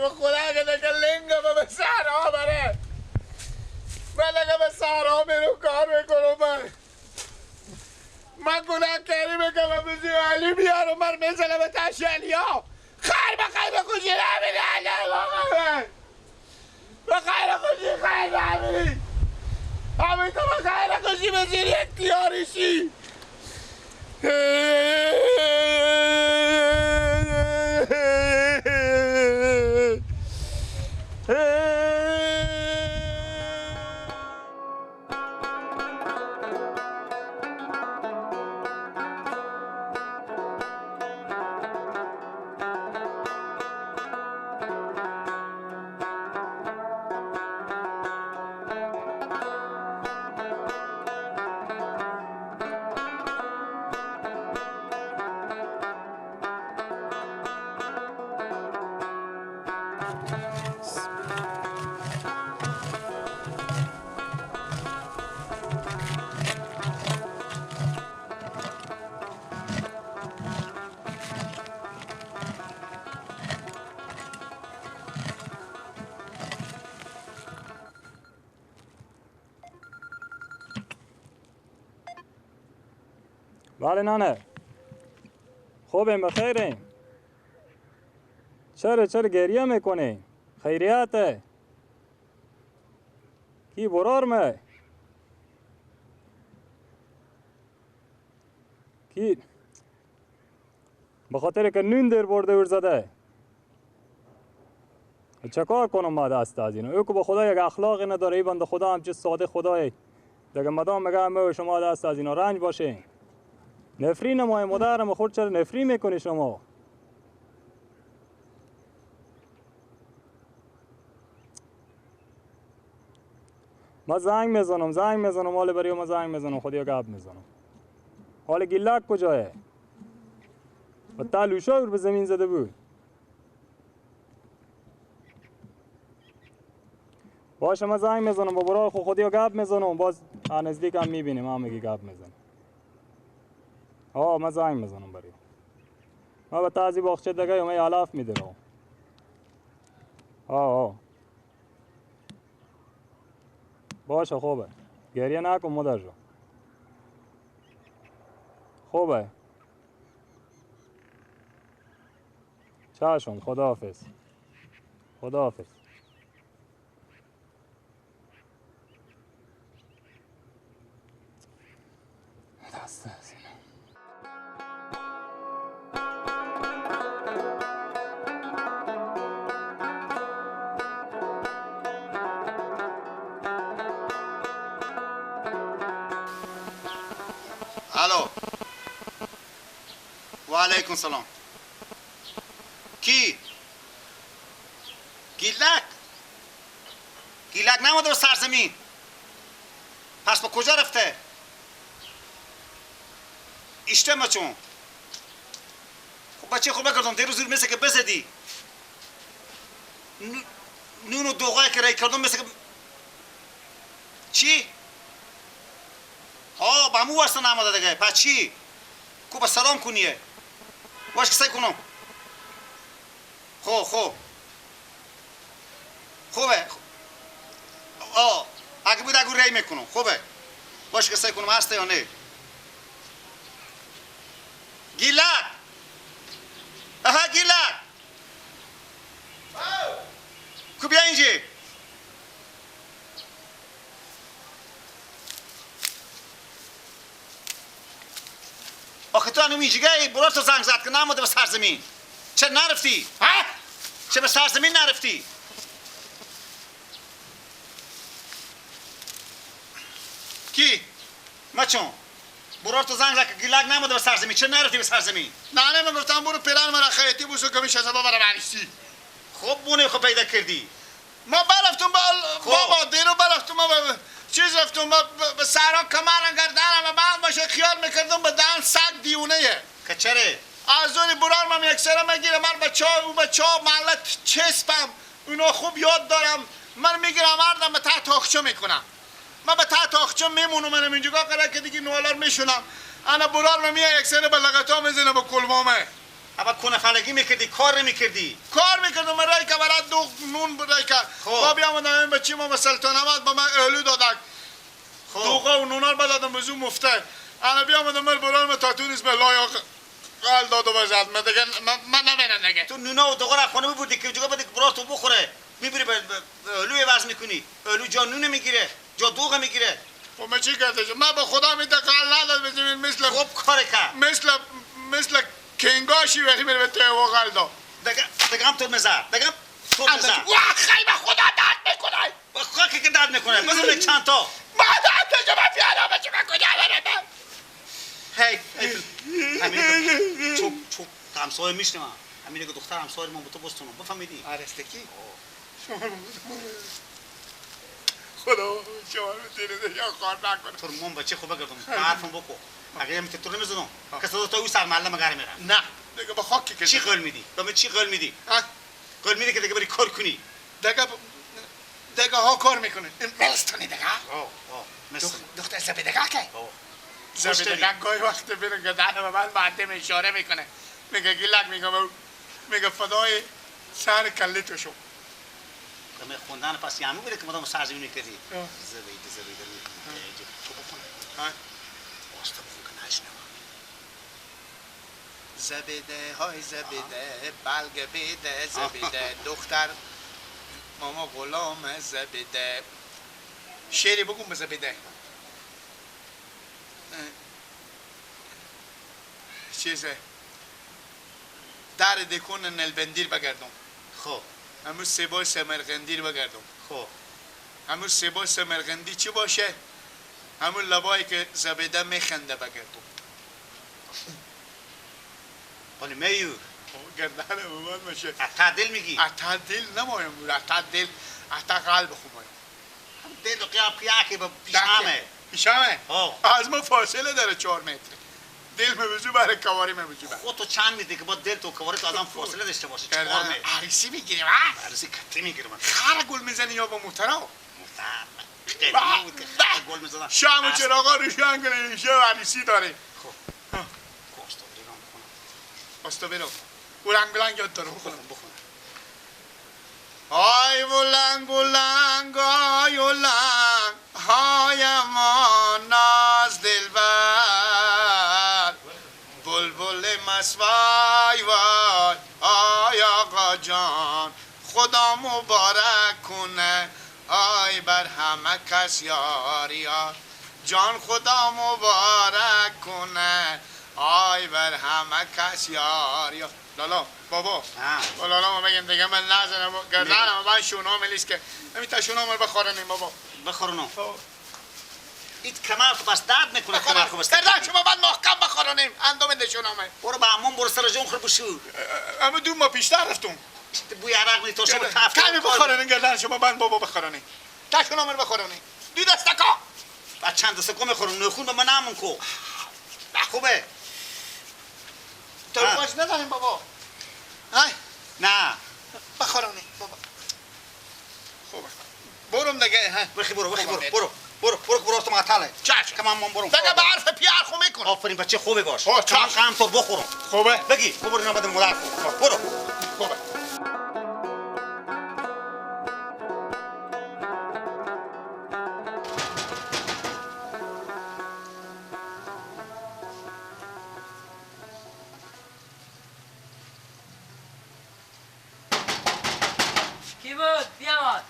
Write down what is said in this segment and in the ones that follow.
و خدا که دیگه لنگم به صحرا بره. من دیگه به صحرا میرم کار میکنم. من گناه کاری میکنم بزی علی بیارم من میزنم به تشلی ها. خیر به خیر خوشی نمیده. به خیر خوشی خیر نمیده. همین تو به خیر خوشی بزیری اختیارشی. بله نانه خوبیم بخیریم. چرا گریه میکنی؟ خیریته کی برار می؟ کی به خاطر که نون در برده ور زده. چه کار کنم ما دست از اینو؟ او که به خدا یک اخلاقی نداره. ای بنده خدا هم چه ساده خدای دیگه مدام میگه همه شما دست از اینا رنج باشین. نفرین مای مادرم خود چرا نفری میکنی شما؟ ما زنگ میزنم حال برای ما زنگ میزنم خودی گپ میزنم. حال گیلک کجایه؟ و تلوشا رو به زمین زده بود. باشه ما زنگ میزنم با برای خودی گپ میزنم. باز نزدیک هم میبینیم هم میگی گپ میزنم. آه من زنگ میزنم برای ما به تازی باغچه دیگه یا من علف میدارم. آه باشه خوبه. گریه نکن مادر جان. خوبه. چشم خداحافظ. خداحافظ. دست از اینا. الو و علیکم سلام. کی؟ گیلک؟ گیلک نموده به سرزمین. پس به کجا رفته؟ اشته ما چون خب بچه خوب بکردم دیروز زور مثل که بزدی نون و دوغای که رای کردم مثل که چی؟ ها با همون واسطه نامده دیگه. پس چی؟ کو به سلام کنیه باش که سعی کنم. خب خب خوبه. آه اگه بود اگه رای میکنم. خوبه باش که سعی کنم هسته یا نه. گیلک آها گیلک کو بیا اینجا. آخه تو هنوز اینجا برو تو زنگ زد که نامده به سرزمین. چرا نرفتی؟ ها؟ چرا به سرزمین نرفتی؟ کی؟ مچون برو تو زنگ زد که گیلک نامده به سرزمین. چرا نرفتی به سرزمین؟ نه من گفتم برو پلان مرا خیتی بوسو که میشه سبا برای عروسی. خب بونه خب پیدا کردی. ما برفتم بابا دیرو برفتم ما چیز رفتم به سرا کمرم گردنم و بعد باشه خیال میکردم به دهن سگ دیونه. که چره؟ از اون برار من یک سره میگیرم. من بچه ها او بچه ها محلت چسبم اونا خوب یاد دارم. من میگیرم مردم به تحت آخچه میکنم. من به تحت آخچه میمونم. منم اینجا قرار که دیگه نوالار میشونم. انا برار من میای یک سره به لغتا میزنه با کلمامه. اول کنه فلگی میکردی، کار نمیکردی. کار میکردم، من رای که برات دو نون برای که با بیامدم این بچی ما سلطان احمد با من اهلو دادک. دوغا و نونا رو بدادم بزو مفته. انا بیامدم من برام تا تونس به لای قال داد و بزد. من دیگه من نمیرم دیگه. تو نونا و دوغا رو خانه میبردی که جوگا بده برات تو بخوره. میبری به اهلو عوض میکنی. اهلو جا نون میگیره، جا دوغ میگیره. خب من چی کرده؟ من به خدا میتقال نداد بزنین مثل خوب کار کرد. مثل کنگاشی ولی میره به تو قال داد. دیگه هم تو مزار. دیگه تو مزار. واه خیلی به خدا درد میکنه. به خاک که درد میکنه. بزن چند تا. ما درد شما پیاده بچه من کجا برم؟ هی همین چوب چوب همسایه میشنم. همین که دختر همسایه ما تو بستونم. بفهمیدی؟ آرستکی. شما خدا شما رو تیره یا خار نکنه. تو من بچه خوبه کردم. حرفم بکو. اگه من تو نمیزنم. کس تو او سر معلم گره میرم. نه. دیگه به خاک که چی قول میدی؟ به من چی قول میدی؟ قول میدی که دیگه بری کار کنی. دیگه ها کار میکنه. ملستونی دیگه. آه دختر زبیدگه که؟ زبیدگه گاهی وقت بره گردن به من بعدم اشاره میکنه. میگه گیلک میگه فدای سر کله تو شو. که خوندن پس یعنی بوده که مدام سرزمین میکردی. زبیده تو بخونه. واسطه بخون که نشنوم. زبیده های زبیده بلگ بیده زبیده دختر ماما غلام زبیده. شعری بگم به زبیده. چیزه در دکون نلبندیر بگردم. خب همون سبای سمرقندیر بگردم. خب همون سبای سمرقندی چی باشه؟ همون لبایی که زبیده میخنده بگردم. ولی میو گردن من باشه. اتا دل میگی؟ اتا دل نمایم بود. اتا دل اتا قلب خوبایم. دل و قیاب که به پیشامه. پیشامه؟ از ما فاصله داره 4 متر. دل میبزو برای کواری میبزو برای. خود تو چند میده که با دل تو کواری تو ازم فاصله داشته باشه 4 متر. عروسی میگیریم عروسی کتی میگیریم. خر گل میزنی یا با موترا؟ موتر خیلی بود که خر گل میزدن. شام و چراغا روشن کنه شب عروسی داره. خب آستا برو. بلنگ بلنگ یاد داره بخونم بخونم. آی بلنگ بلنگ آی بلنگ های امان ناز دلبر بلبل مسوای وای آی آقا جان خدا مبارک کنه آی بر همه کس یاری جان خدا مبارک کنه آی بر همه کس یاری. لالا بابا لالا ما بگیم دیگه من نزنم گردنم من شونا ملیس که نمیتا شونا مال بخورنیم بابا بخورنم. ایت کمر تو بس درد میکنه. کمر خو بس گردن شما بعد محکم بخورنیم اندام ده شونا مال برو با عموم برو سر جون خور بشو. اما دو ما پیشتر رفتم بوی عرق می تو شما تفت کمی بخورنیم گردن شما بعد بابا بخورنیم تا شونا مال بخورنیم دو دستکا بعد چند دستکا میخورم نخون به من نمون کو خوبه تو باش نداریم بابا. های نه بخورونی بابا. خوبه برم دیگه. ها برخی برو برخی برو برو برو برو برو تو معطله چش کمان من برم دیگه به حرف پیار خو میکنم. آفرین بچه خوبه باش. چش تو بخورم خوبه بگی برو اینا بعد مادر برو خوبه. کی بود؟ بیامد.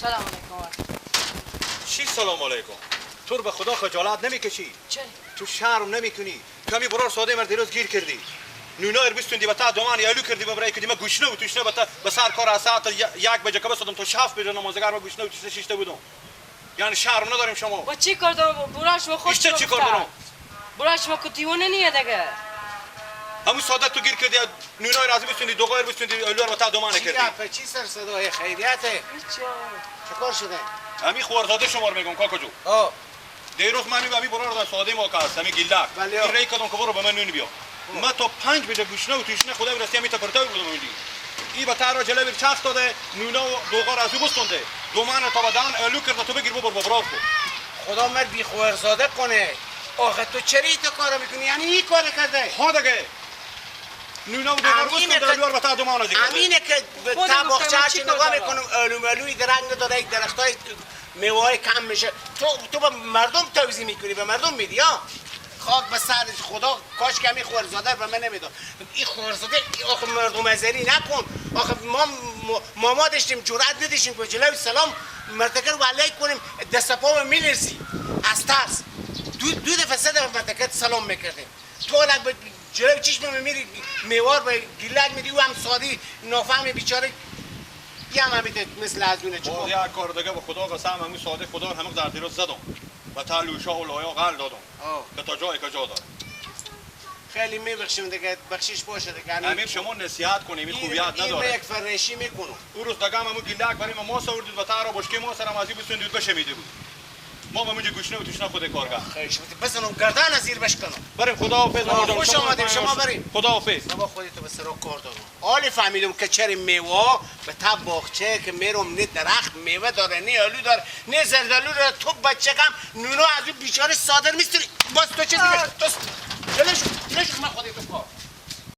سلام علیکم. چی سلام علیکم؟ تو به خدا خجالت نمیکشی؟ چه؟ تو شرم نمیکنی؟ کمی برار ساده مرد دیروز گیر کردی. نونا اربستوندی به تا دومان یالو کردی به برای کردی من گوشنه و توشنه به سر کار از ساعت 1 بجه که بسادم تا 7 بجه نمازگار من گوشنه و توشنه شیشته بودم. یعنی شرم نداریم شما. و چی کار دارم؟ برای شما خود چی کار دارم؟ برای شما کتیونه نیه دیگه. همون ساده تو گیر کردی نونای راضی بسوندی دوغای بسوندی الوار با تا دومانه کردی. چی سر صدای خیریته؟ چه کار شده؟ امی خوارزاده شما رو میگم کاکا جو. دیروز من امی برار در ساده ما که هست امی گیلک. این ری کدام که برو به من نون بیا. ما تا 5 بجه گوشنه و توشنه خدا برسی امی تا پرتاوی بودم اونجی. ای با تارا جلوی چرخ داده نونا و دوغا را از او بستونده. دومانه تا بدن الو کرده تو بگیر ببر با برار کو. خدا مرد بی خوارزاده کنه. آخه تو چرا این کارو میکنی؟ یعنی این کار کرده؟ ها دیگه نونا و دیوار بس کن در بیار به تا دو مانا دیگه. امینه که تا باغچه هرچی نگاه میکنم الو درنگ نداره، یک درختای میوه کم میشه. تو به مردم توزیع میکنی، به مردم میدی ها. خاک به سر خدا، کاش که همین خورزاده به من نمیداد. این خورزاده آخه مردم ازری نکن. آخه ما ماما داشتیم جرأت نداشتیم که جلوی سلام مرتکر و علیک کنیم، دست پا میلرزی از ترس. دو دفعه سه دفعه مرتکر سلام میکردیم. تو الان به جلوی چشم میری میوار به گیلک میدی، او هم سادی نافهم بیچاره یه هم همیده مثل از اونه. چه باز یک کار دیگه به خدا قسم همون ساده خدا همه در دیروز زدم و تا لوشا و لایا قل دادم که تا جایی که جا داره. خیلی میبخشیم دیگه، بخشش باشه دیگه. امیر شما نصیحت کنیم، این خوبیت نداره. این یک فرشی میکنم. اون روز دیگه هم همون گیلک برای ما آوردید و تا را بشکه ما سرم از این بسوندید بشمیده بود. ما به اونجا گوشنه و تشنه خود کارگر. خیلی بزنم گردن از زیر بشکنم. بریم خداحافظ. خوش آمدیم شما بریم. خداحافظ. بابا خودت به سر کار دارم. حالی فهمیدم که چرا میوه به تب باغچه که میرم نه درخت میوه داره، نه آلو داره، نه زردآلو داره. تو بچه کم نونو از اون بیچاره صادر میستری. باز تو چه دیگه؟ تو جلوش جلوش من خودت کار.